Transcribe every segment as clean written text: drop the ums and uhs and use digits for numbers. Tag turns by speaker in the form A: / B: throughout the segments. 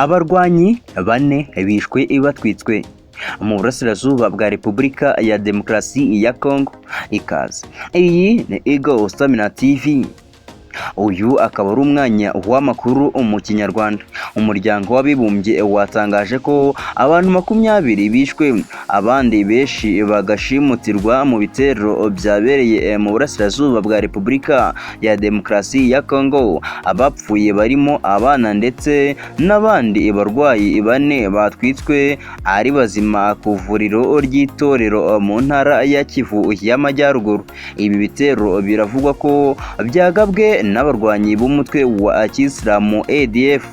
A: Abarwanyi bane bishwe batwitswe mu burasirazuba bwa Repubulika ya Demokarasi ya Congo. Ikaze, iyi ni Eagle Stamina TV. Uyu akaba ari umwanya w'amakuru mu Kinyarwanda. Umuryango w'Abibumbye watangaje ko abantu 20 bishwe, abandi benshi bagashimutirwa mu bitero byabereye mu burasirazuba bwa Repubulika ya Demokarasi ya Congo. Abapfuye barimo abana ndetse n'abandi barwayi bane batwitswe ari bazima ku ivuriro ry'itorero mu ntara ya Kivu y'Amajyaruguru. Ibi bitero biravugwa ko byagabwe n'abarwanyi b'umutwe wa Kisilamu ADF,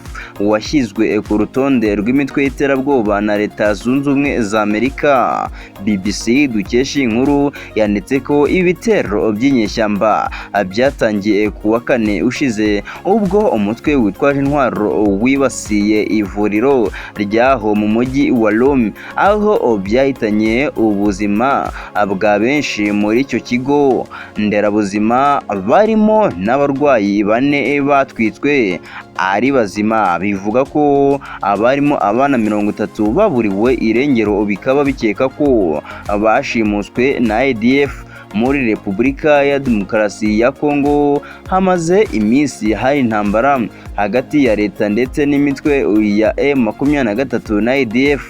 A: washyizwe ku rutonde rw'imitwe y'iterabwoba na Leta Zunze Ubumwe za Amerika. BBC dukesha iyi nkuru yanditse ko ibitero by'inyeshyamba byatangiye ku wa kane ushize, ubwo umutwe witwaje intwaro wibasiye ivuriro ryaho mu mujyi wa Lome, aho byahitanye ubuzima bwa benshi muri icyo kigo nderabuzima, barimo n'abarwayi bane batwitswe ari bazima. Bivuga ko abarimo abana 30 baburiwe irengero, bikaba bikeka ko bashimuswe na ADF. Muri Repubulika ya Demokarasi ya Congo hamaze iminsi hari intambara hagati ya leta ndetse n'imitwe ya M23 na ADF.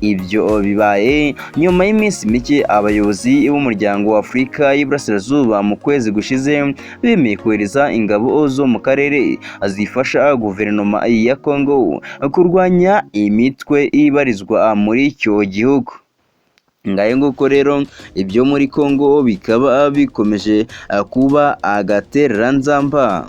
A: Ibyo bibaye nyuma y'iminsi mike abayobozi b'Umuryango wa Afurika y'Iburasirazuba mu kwezi gushize bemeye kohereza ingabo zo mu karere zifasha guverinoma ya Congo kurwanya imitwe ibarizwa muri icyo gihugu. Ngayo nguko rero, ibyo muri Congo bikaba bikomeje kuba agatereranzamba.